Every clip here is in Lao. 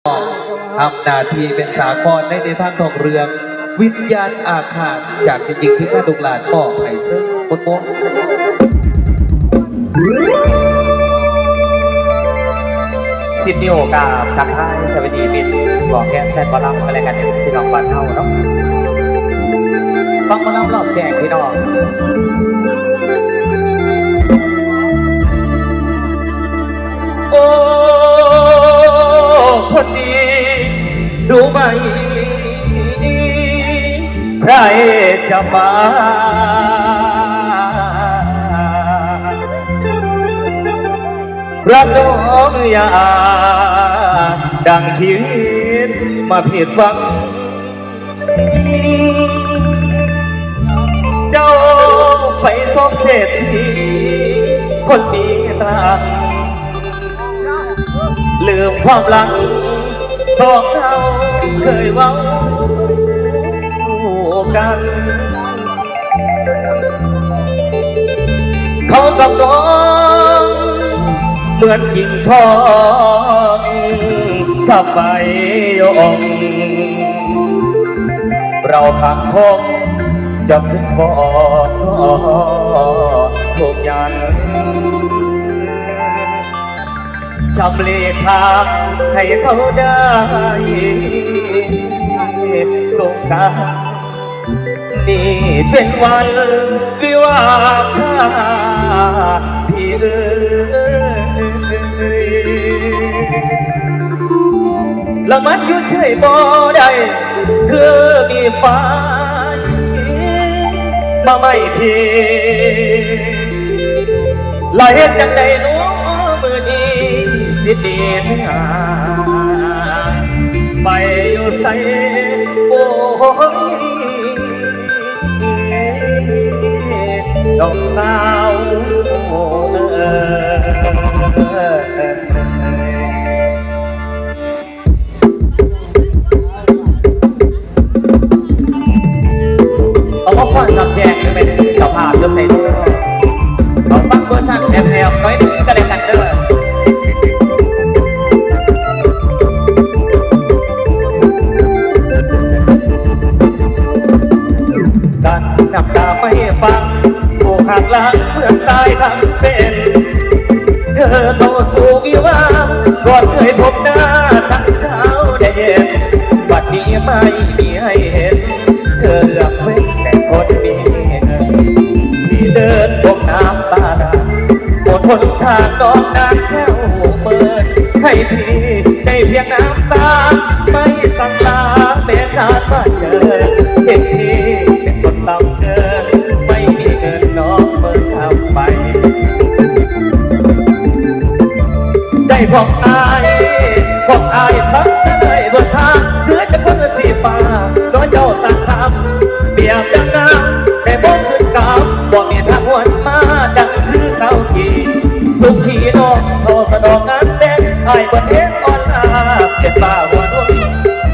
ຮັບໜ້າທີ່ເປັນສາກອນໃນ ໃນທາງທ້ອງເລື່ອງວິນຍານອາຄາດ ຈາກເຈົ້າຍິງທີມງານລູກຫຼານ ມອບໃຫ້ເຊີນມົນໆ. ສິບນິ້ວກາບທັກທາຍສະບາຍດີມິດ ຂອງແຄມແຟນໝໍລຳກັນແລະກັນ ພີ່ນ້ອງບ້ານເຮົາເນາະ. ຟັງໝໍລຳລອບແຈ້ງພີ່ນ້ອງ. ໂອ້ ຄົນດີ ຮູ້ໄໝ ໃຜຈະມາ ຮັກນ້ອງຢ່າ ດັ່ງຊີວິດມາຜິດຫວັງ. ເຈົ້າໄປຊອກເສດຖີ ຄົນມີຕັງ ລືມຄວາມຫຼັງ ສອງເຮົາເຄີຍເວົ້າກັນ. ເຂົາກັບນ້ອງ ເໝືອນກິ່ງທອງ ທັບໄປຢອງ ເຮົາຂ້າງຄົງ ຈະຂຶ້ນຟ້ອງທຸກຢ່າງ ຊຳເລທາງໃຫ້ເຂົາໄດ້ສົບກັນ. ນີ້ເປັນວັນວິວາທາ ພີ່ເອີຍ ລະມັນຢູ່ເສີຍບໍ່ໄດ້ ຄືມີໄຟມາໄໝ້ພີ້. ລະເຮັດຈັ່ງໃດເນາະມື້ນີ້ ຊິໜີຫາໄປຢູ່ໃສ ໂອ້ຍ ນ້ອງສາວເອີຍ. ເອົາມາຟັງຄຳແຈ້ງ ແມ່ນເຈົ້າພາບຢູ່ໃສເດີ ເອົາຟັງເວີຊັນແອບໆໜ້ອຍໜຶ່ງກະແລະກັນເດີ. ກັ້ນນ້ຳຕາໄປຟັງ ຜູ້ຂ້າງຫຼັງເມືອງຕາຍທັງເປັນ ເທີເຂົ້າສູ່ວິວາ ກ່ອນເຄີຍພົບໜ້າທັງຊາວແດນ ບັດນີ້ໄມ່ມີໃຫ້ເຫັນ ເທີເລືອກເວັ້ງແຕ່ຄົນມີເງິນ ທີ່ເດີນກົ້ມນ້ຳຕາຫຼາຍ ໝົດຫົນທາງນ້ອງນາງແຊວເມີນ ໃຫ້ພີ່ໄດ້ພຽງນ້ຳຕາ ໄມ່ສັ່ງລາແມ່ນານມາເຈີ ເຫັນພີ່ເປັນຄົນຕ່ຳເກີນ ໄມ່ມີເງິນນ້ອງເມີນທຳໄປ. ໃຈພວກອ້າຍ ພວກອ້າຍພັກໃຈເບິດທາງ ຄືຈະເປີດສີຟ້າ ນ້ອຍເຈົ້າສ້າງທຳ ປຽບດັ່ງນ້ຳ ແຕ່ບໍ່ຂຶ້ນກັບ ບໍ່ມີທາງຫວນມາ ດັ່ງຄືຄາວທີ່ ສຸຂີນ້ອງ ເຂົ້າສະໜອງງານແຕ່ງ ອ້າຍບໍ່ແທນອ່ອນລາ ເປັນບ້າຫົວໜຸ່ມ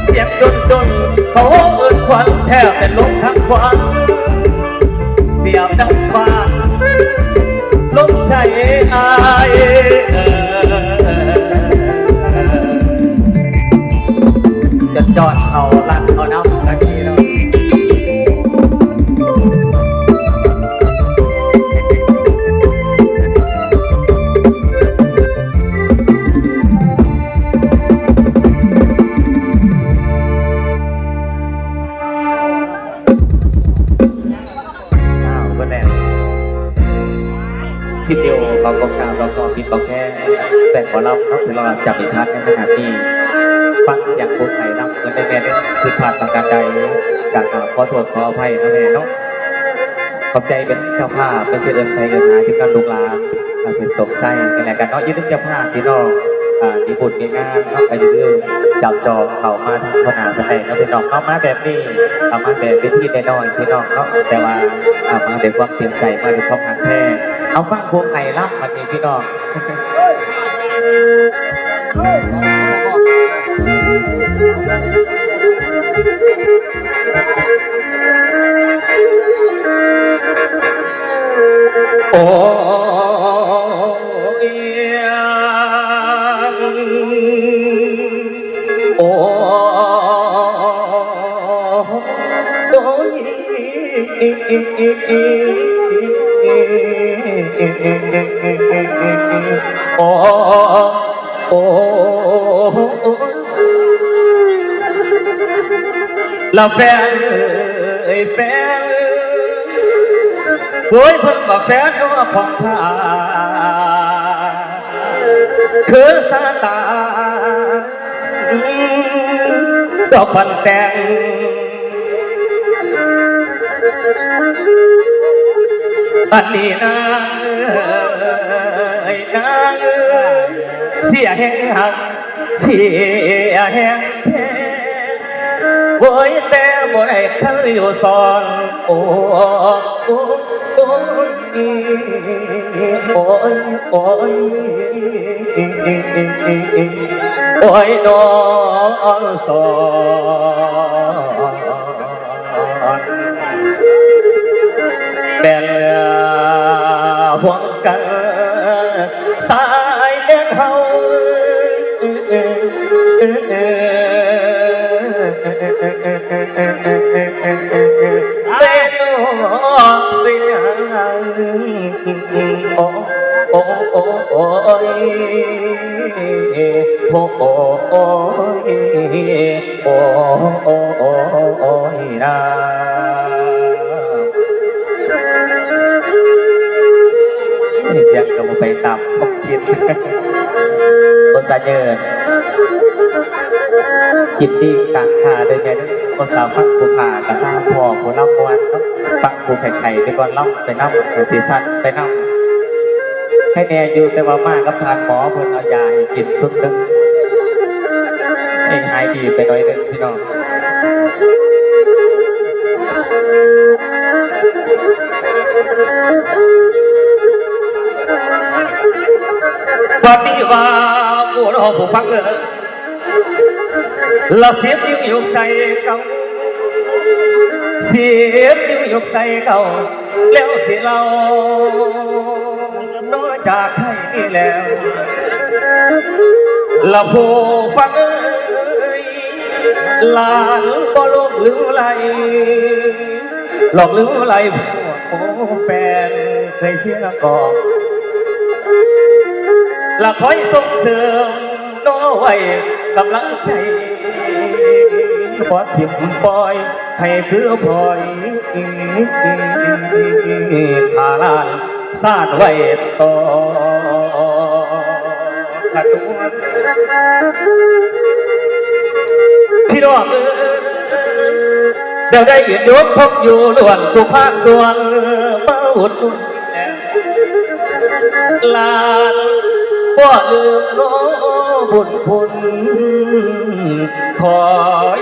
ສຽງຈົນໆ ເຂົາເອີ້ນຂວັນ ແທບແມ່ນລົມທັງຄວັນ ປຽບດັ່ງຄວາມລົມໃຈອ້າຍ ຈົນຈອດເຂົ້າລັດເຂົ້ານຳກັນເນາະ. ອ້າວ ເບິດແລ້ວ ສິບນິ້ວ ຂໍກົບກາບຂອບຄຸນ ຂອບແຄ ແຟນໝໍລຳເນາະ ທີ່ເຮົາຈຳອີກທ່ານໃນຂະນະນີ້ ຟັງສຽງຜູ້ໄທລຳເພິ່ນໄດ້ແມ່ເດີ ຜິດພາດປະການໃດ ກະກາບຂໍໂທດຂໍອະໄພເນາະແມ່ເນາະ. ຂອບໃຈເປັນເຈົ້າພາບ ເປັນທີ່ເອີ້ນໃສ່ເອີ້ນຫາ ທີມງານລູກຫຼານ ອ່າ ເປັນສົມໃສ່ກັນແລະກັນເນາະ. ຢ່າລືມເຈົ້າພາບພີ່ນ້ອງ ອ່າ ມີບຸນມີງານເນາະ ກໍຢ່າລືມຈັບຈອງເຂົ້າມາທາງຫົວໜ້າເພິ່ນໄດ້ເນາະ ພີ່ນ້ອງເນາະ. ມາແບບນີ້ ເອົາມາແບບເວທີນ້ອຍໆ ພີ່ນ້ອງເນາະ ແຕ່ວ່າ ອ່າ ມາດ້ວຍຄວາມເຕັມໃຈ ມາດ້ວຍຄວາມຮັກແທ້. ເອົາ ຟັງພວກໄຂ້ລຳບັດນີ້ ພີ່ນ້ອງ. ໂອ້ຍ ໂອ້ ໂອ້ ລະແຟນເອີຍແຟນເອີຍ ໂອ້ຍ ເພິ່ນວ່າແຟນເນາະຂອງຂ້າ ຄືຊາຕາ ດອກບັນແຕ່ງ ອັນນີ້ນາງເອີຍ ນາງເອີຍ ເສຍແຮງຮັກ ເສຍແຮງແພງ ໂອ້ຍ ແຕ່ບໍ່ໄດ້ຄັນຢູ່ສອນ ໂອ້ ໂອ້ ໂອ້ຍ ໂອ້ຍ ໂອ້ຍ ໂອ້ຍ ນອນສອນ ແມ່ນຫ່ວງກັນສາຍແດນເຮົາ ແມ່ນ ໂອ້ ໂອ້ ໂອ້ ໂອ້ຍ ໂອ້ ໂອ້ຍ ໂອ້ ໂອ້ ໂອ້ຍນາ ສຽງກໍບໍ່ໄປຕາມຄວາມຄິດ ບໍ່ສະເຫຍີນ ກິນດີກາງຂາເດີແມ່ເດີ ຄົນລາວຟັງຜູ້ຂ້າກະຊາ ພໍຜູ້ລຳມ່ວນເນາະ ຟັງຜູ້ໄຂ້ໆໄປກ່ອນ ລຳໄປນຳ ກະຊິສັ່ນໄປນຳ ໃຫ້ແນ່ຢູ່ ແຕ່ວ່າມາກັບທ່ານໝໍ ເພິ່ນເອົາຢາໃຫ້ກິນຊຸດໜຶ່ງ ໃຫ້ຫາຍດີໄປໜ້ອຍໜຶ່ງພີ່ນ້ອງ. ບັດນີ້ວ່າ ໂອ້ ເນາະ ຜູ້ຟັງເອີຍ ລະສິບນິ້ວຍົກໃສ່ເກົ້າ ສິບນິ້ວຍົກໃສ່ເກົ້າ ແລ້ວຊິເລົ່າເນາະ ຈາກໄທນີ້ແລ້ວ ລະຜູ້ຟັງເອີຍ ຫຼານບໍ່ຫຼົບລືມໄຫຼ ຫຼົບລືມໄຫຼພວກໂອແປນເຄີຍເສຍກ່ອນ ລະຄອຍສົ່ງເສີມ ນ້ອງໄວ້ກຳລັງໃຈ ບໍ່ຖິ້ມປ່ອຍໃຫ້ຄືພອຍ ຂ້າຫຼານສານໄວ້ຕໍ່ຂະນວນ ພີ່ນ້ອງເອີຍ ແນວໃດຍາດໂຍມພົບຢູ່ລ້ວນທຸກພາກສ່ວນ ມາອຸດໜູນ ຫຼານບໍ່ລືມໂນບຸນຄຸນ ຂໍ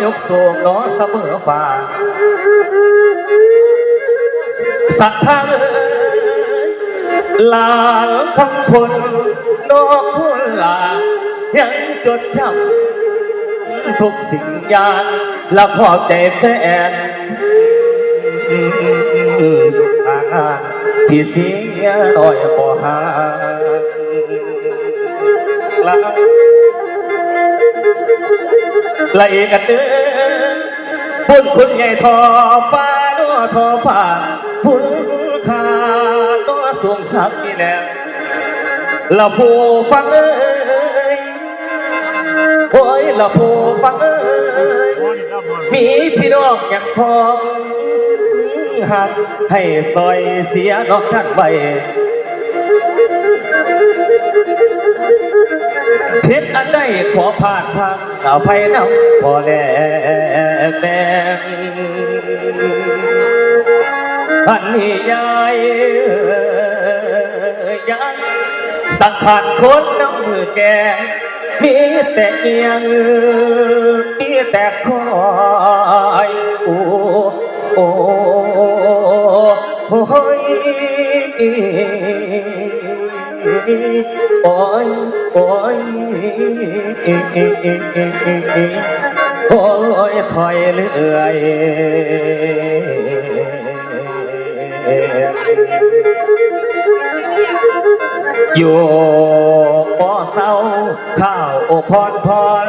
ຍົກສູງເນາະສະເໝີຟ້າ ສັດທາເອີຍ ຫຼານຄຳພົນ ນ້ອງຄູນຫຼ້າ ຍັງຈົດຈຳທຸກສິ່ງຢ່າງ ລະຂອບໃຈແຟນ ທຸກງານທີ່ເສຍນ້ອຍບໍ່ຫ່າງ ລະ ລະອີກອັນໜຶ່ງ ບຸນຄຸນໃຫຍ່ທໍ່ຟ້າ ທໍ່ຟ້າ ຄຸນຄ່າຕໍ່ສູງສັກນີ້ແຫຼະ ລະຜູ້ຟັງເອີຍ ໂອ້ຍ ລະຜູ້ຟັງເອີຍ ມີພີ່ນ້ອງຍັງພ້ອມຮັກ ໃຫ້ຊ່ອຍເຊຍນ້ອງທ່ານໄວ້ ຜິດອັນໃດຂໍພາດພາງ ອະໄພນຳພໍ່ແລະແມ່ ອັນນີ້ຍາຍ ຍາຍ ສັງຂານຄົນນຳມືແກ່ ມີແຕ່ອຽງ ມີແຕ່ຄອຍ ໂອ້ ໂອ້ ໂອ້ຍ ໂອ້ຍ ໂອ້ຍ ໂອ້ຍ ຖອຍເລື້ອຍ ຢູ່ບໍ່ເຊົາ ຂ້າວພອນພອນ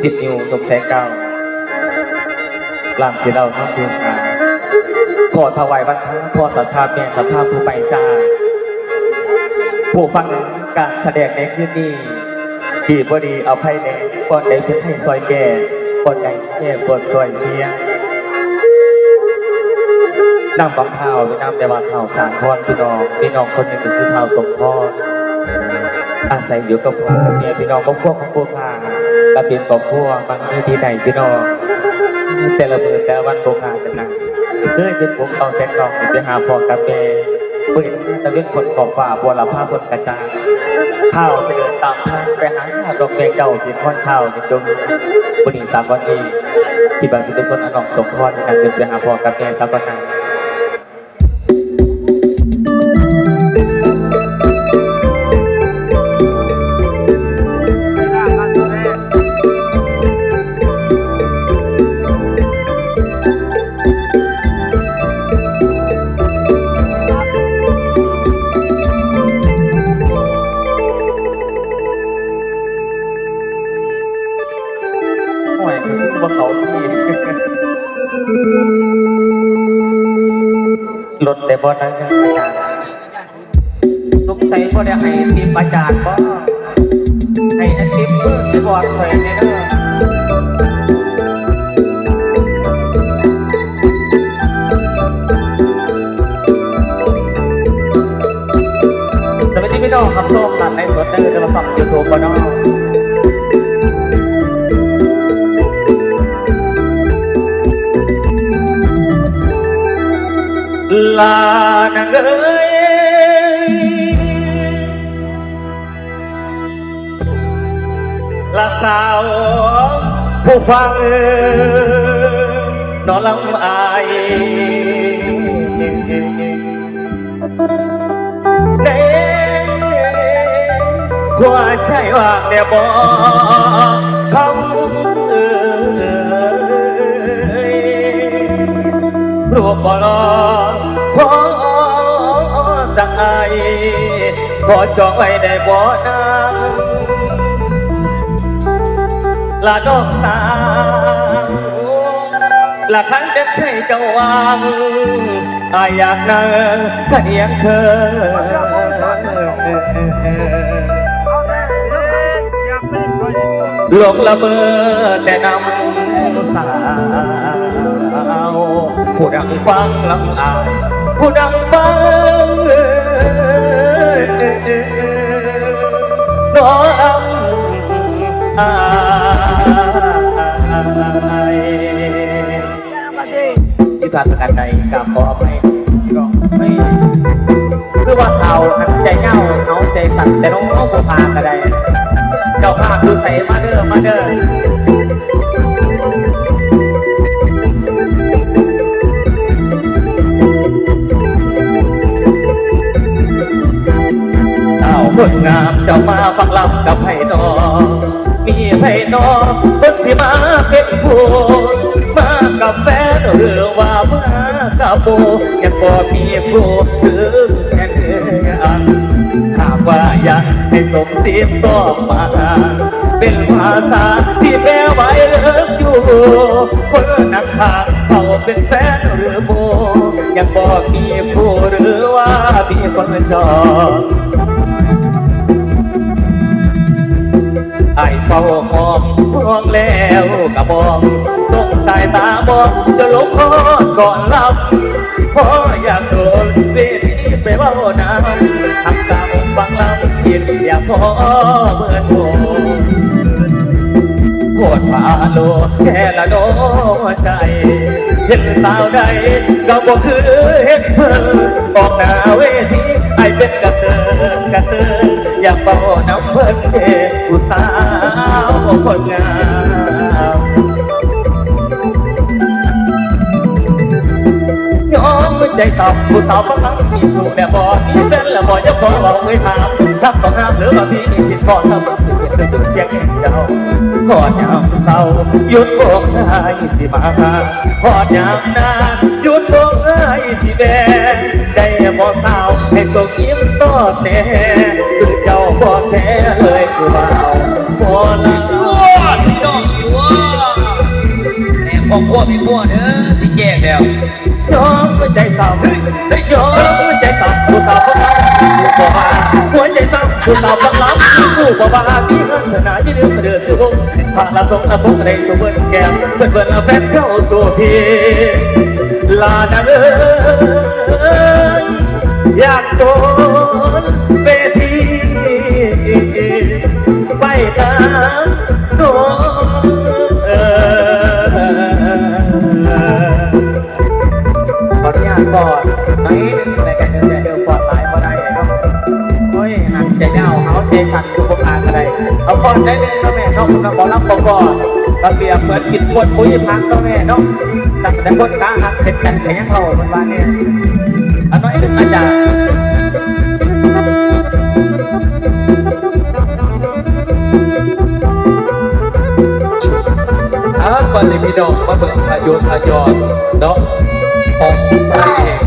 ສິບນິ້ວຍົກແສງກ້າວ ລາມສິເລົ່ານຳເທສາ ຂໍຖວາຍວັດທາ ຂໍສັດທາແມ່ສັດທາຜູ້ໄປຈາກ ຜູ້ຟັງການສະແດງໃນຄືນນີ້ ດີບໍ່ດີອະໄພແດ່ ບ່ອນໃດເພິ່ນໃຫ້ຊ່ອຍແກ້ ບ່ອນໃດແກ້ບ່ອນຊ່ອຍເຊຍ ນຳບັກທ້າວ ນຳແຕ່ວ່າທ້າວສາຄອນ ພີ່ນ້ອງ ມີນ້ອງຄົນໜຶ່ງກໍຄືທ້າວສົມພອນ ອາໄສຢູ່ກັບພໍ່ກັບແມ່ ພີ່ນ້ອງ ຄອບຄົວຂອງຜູ້ຂ້າກໍເປັນຄອບຄົວມັກມີທີ່ໃດ ພີ່ນ້ອງ ແຕ່ລະມື້ແຕ່ລະວັນຜູ້ຂ້າກໍນັ່ງ ເຄີຍເຮັດບຸນເອົາແຕ່ເກົ່າໄປຫາພໍ່ກັບແມ່ ບໍ່ເຫັນມາຕະເວັນຝົນຂອບຟ້າ ບົວລະພາເພິ່ນກະຈ່າງ ທ້າວຈະເດີນຕາມທາງໄປຫາດອກແມ່ເຈົ້າ ຊິຄອຍທ້າວໃນດົງ ມື້ນີ້ສາວກ່ອນເອງ ຄິດວ່າຊິໄປຊົນອານ້ອງສົມພອນ ນັ່ງເດີນໄປຫາພໍ່ກັບແມ່ສາກ່ອນນະ. ໂອ້ຍ ຄືບໍ່ເຂົ້າທີ່ ລົດໄດ້ບໍ່ນະ ອາຈານ? ສົງໄສບໍ່ໄດ້ໃຫ້ຕິບອາຈານບໍ? ໃຫ້ຕິບມືໃຫ້ບອດຂ້ອຍແດ່ເດີ. ສະບາຍດີພີ່ນ້ອງ ຮັບຊົມຜ່ານໄລຟ໌ສົດເດີ ໂທລະສັບ ຢູທູບບໍ່ເນາະ? ລານາງເອີຍ ລາສາວຜູ້ຟັງ ໜໍລຳອາຍ ໃນຫົວໃຈວ່າງແດ່ບໍ່ຄຳເອີຍ ຮູບບໍ່ຫຼໍ່ພໍຈັກອາຍ ຂໍຈອງໄວ້ໄດ້ບໍ່ນາງ ລະນ້ອງສາວ ລະຄັນແມ່ນໃຈເຈົ້າຫວັງ ອາຍຢາກນັ່ງຄຽງເທີ ຫຼົງລະເມີແຕ່ນຳສາວ ຜູ້ດັງຟັງລຳອາຍ ຜູ້ດັງຟັງ ນ້ອງອາຍ ຜິດພາດປະການໃດກໍຂໍອະໄພພີ່ນ້ອງ ຄືວ່າສາວຫັ້ນໃຈຍາວ ເອົາໃຈສັ້ນແຕ່ນ້ອງບໍ່ພາກໍໄດ້ ເຈົ້າພາບຢູ່ໃສ ມາເດີ ມາເດີ. ສາວຄົນງາມ ເຈົ້າມາຟັງລຳກັບໃຜນໍ? ມີໃຜນໍ ຄົນທີ່ມາເປັນຄູ່? ມາກັບແຟນ ຫຼືວ່າມາກັບໝູ່? ຍັງບໍ່ມີຄູ່ ຄືແມ່ນເຮືອນ ຫາກວ່າຢາກໃຫ້ສົມສິດ ຕ້ອງມາອ້າງ ເປັນພາສາທີ່ແປວ່າ I love you ຄົນນັ່ງຂ້າງເຂົາເປັນແຟນ ຫຼືໝູ່? ຍັງບໍ່ມີຄູ່ ຫຼືວ່າມີຄົນຈອງ? ອ້າຍເຝົ້າມອງ ມອງແລ້ວກະມອງ ສົ່ງສາຍຕາມອງ ຈົນລົງຮອດກ່ອນລຳ ພໍຢາກໂດດເວທີໄປເວົ້ານຳ ຮັກສາວຟັງລຳ ຄິດຢາກພໍເບີໂທ ໂພດພາໂລແທ້ລະນໍໃຈ ເຫັນສາວໃດກໍບໍ່ຄືເຫັນເພິ່ນ ອອກໜ້າເວທີ ອ້າຍເປັນກະເຕີນ ກະເຕີນ ຢາກເວົ້ານຳເພິ່ນເດ ຜູ້ສາວຄົນງາມ. ໃຈເສົ້າ ຜູ້ສາວກຳລັງມີຊູ້ແລ້ວບໍ່ ມີແຟນແລ້ວບໍ່ ຢ່າຂໍເວົ້າເອີຍຖາມ ທັກຕ້ອງຫ້າມ ຫຼືວ່າມີສິດພໍສາມາດເປັນເປັນເປັນເປັນພຽງແຕ່ເຈົ້າ ຮອດຍາມເສົ້າ ຢຸດໂບກອ້າຍຊິມາຫາ ຮອດຍາມນາ ຢຸດໂບກອ້າຍຊິແບ ໄດ້ບໍ່ສາວ ໃຫ້ສົມອີ່ມຕອບແດ່ ຄືເຈົ້າບໍ່ແທ້ເລີຍຜູ້ບ່າວ ບໍ່ລະ ໂອ້ຍ ພີ່ນ້ອງ ໂອ້ຍ ແມ່ຄອບຄົວ ແມ່ຄົວເດີ ຊິແຈ້ງແລ້ວ. ຍອມຫົວໃຈສາວ ເຮີ້ຍ ຍອມຫົວໃຈສາວ ຜູ້ສາວຂອງເຮົາຮູ້ບໍ່ວ່າ ຫົວໃຈສາວ ຜູ້ສາວຂອງເຮົາຮູ້ບໍ່ວ່າ ມີເງິນເທົ່ານາ ຢ່າລືມເດີສູ່ວົງ ພະລາສົງລະບົງໄດ້ສູ່ເບິ່ງແກ້ມ ເບິ່ງເບິ່ງເອົາແຟນເກົ່າສູ່ພີ້ ລານາງເອີຍ ຢາກໂດນເວທີ ໄປນຳ ໂດນ ເອີ ຂໍອະນຸຍາດກ່ອນໜ້ອຍໜຶ່ງ ແຕ່ກະເດີນແຕ່ເດີນປອດຫຼາຍບໍ່ໄດ້ເນາະ ໂອ້ຍ ຫັ້ນໃຈຍາວ ເອົາໃຈສັ້ນຄືພວກອາກະໄດ້ ເອົາກ່ອນໃຈໜຶ່ງເນາະແມ່ເນາະ ເນາະ ໝໍລຳບໍ່ກ່ອນ ລະບຽບເໝືອນກິນກວດປຸຍຜັກເນາະແມ່ເນາະ ຕັ້ງແຕ່ຄົນຕາຮັກເປັນກັນກະຍັງເວົ້າເພິ່ນວ່າແນ່ ອາ ໜ້ອຍໜຶ່ງອາຈານ ອ່າ ບັດນີ້ພີ່ນ້ອງມາເບິ່ງທ່າໂຍນທ່າຢອນເນາະ ຂອງພະເອກ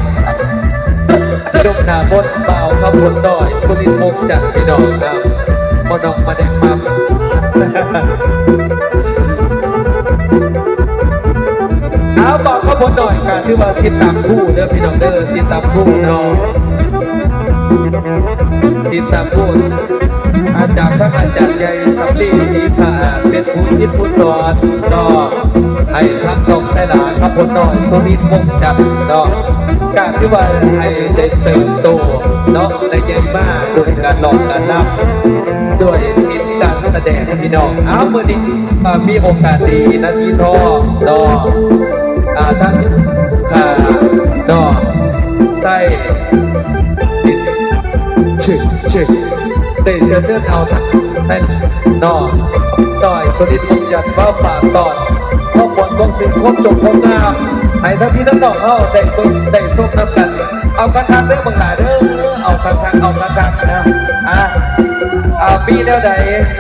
ດົງໜ້າມົນ ບ່າວຄຳພົນນ້ອຍ ສຸລິດວົງຈັນ ພີ່ນ້ອງ ນຳພໍ່ນ້ອງມາແນມມາ ອ້າວ ບ່າວຄຳພົນນ້ອຍກະຖືວ່າສິດຕາມຄູເດີພີ່ນ້ອງເດີ ສິດຕາມຄູເນາະ ສິດຕາມຄູ ອາຈານ ພະອາຈານໃຫຍ່ ສຳລີ ສີສະອາດ ເປັນຜູ້ສິດຜູ້ສອນເນາະ ໃຫ້ທັງນ້ອງໄຊລາ ຄຳພົນນ້ອຍ ສຸລິດວົງຈັນເນາະ ກະຖືວ່າໃຫ້ໄດ້ເຕີບໂຕເນາະ ໄດ້ໃຫຍ່ມາດ້ວຍການຮ້ອງການລຳ ດ້ວຍສິນ ການສະແດງພີ່ນ້ອງ ອ້າວ ມື້ນີ້ ເອີ ມີໂອກາດດີນະ ມີທອງເນາະ ອ່າ ທາງ ຂ້າເນາະ ໃຊ້ ເຊັກ ເຊັກ ໄດ້ເຊື້ອເຊີນເອົາທັງ ເນາະ ນ້ອຍສຸລິດວົງຈັນ ມາຝາກຕ້ອນຄວາມມ່ວນຄວາມຊື່ນ ຄວາມໂຈກຄວາມງາມ ໃຫ້ທັງພີ່ທັງນ້ອງເຮົາໄດ້ເບິ່ງໄດ້ຊົມນຳກັນ ເອົາຄັກໆເດີບັກຫຼ້າເດີ ເອົາຄັກໆ ເອົາຄັກໆນະ ອ່າ ອ່າ ມີແນວໃດ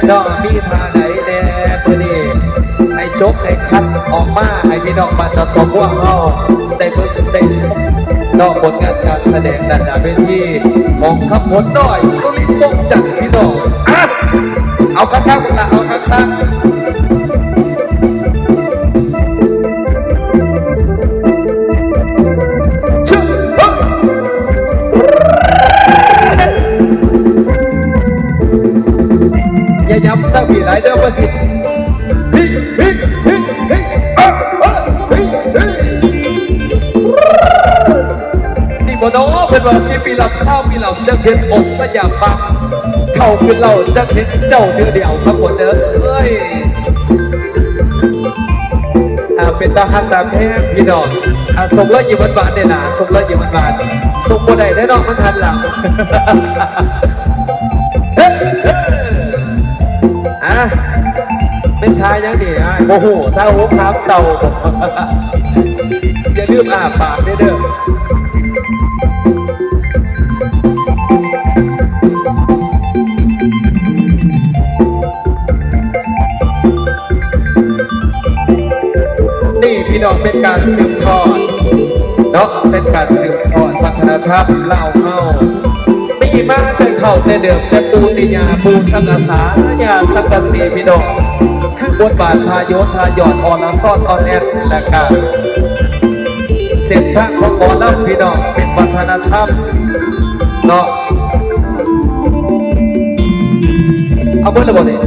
ເນາະ ມີທ່າໃດແດ່ມື້ນີ້ ໃຫ້ຈົບໃຫ້ຄັດອອກມາ ໃຫ້ພີ່ນ້ອງບ້ານດອນຂອງພວກເຮົາໄດ້ເບິ່ງໄດ້ຊົມເນາະ ຜົນງານການສະແດງດ້ານໜ້າເວທີຂອງຄຳພົນນ້ອຍ ສຸລິດວົງຈັນ ພີ່ນ້ອງ ອ່ະ ເອົາຄັກໆ ເອົາຄັກໆ ຊຶບ ເຮີ້ຍ ຢ່າຫຍັບທາງພີ້ຫຼາຍເດີ ປະສິດ ນີ້ບໍ່ນໍ ເພິ່ນວ່າສິບປີລຳ ຊາວປີລຳ ຈັກເຮັດອົງພະຍາປັກ ເຂົ້າຄືເຫຼົ້າ ຈັກເຮັດເຈົ້າເທື່ອດຽວ ຄຳພົນເອີຍ. ອ່າ ເປັນຕາຮັກຕາແພງພີ່ນ້ອງ ອ່າ ຊົມລອຍຍິ້ມຫວານໆແດ່ຫຼ້າ ຊົມລອຍຍິ້ມຫວານໆ ຊົມບໍ່ໄດ້ເດ້ເນາະ ມັນຫັນຫຼັງ ອ່າ ເປັນທ່າຫຍັງນີ້ອ້າຍ ບໍ່ຮູ້ ທ່າຫົວຂາມເຕົ່າ ຢ່າລືມອ້າປາກເດີ. ນີ້ພີ່ນ້ອງ ເປັນການສືບທອດເນາະ ເປັນການສືບທອດວັດທະນະທຳລາວເຮົາ ມີມາແຕ່ເກົ່າແຕ່ເດີມ ແຕ່ປູ່ແຕ່ຍ່າ ປູ່ສັງກະສາ ຍ່າສັງກະສີ ພີ່ນ້ອງ ຄືບົດບາດທ່າໂຍນທ່າຢອດ ອອລະຊອນ ອອນແອນ ແລະກະ ເສັ້ນທາງຂອງໝໍລຳ ພີ່ນ້ອງ ເປັນວັດທະນະທຳເນາະ ເອົາເບິດແລ້ວບໍ່ນີ້?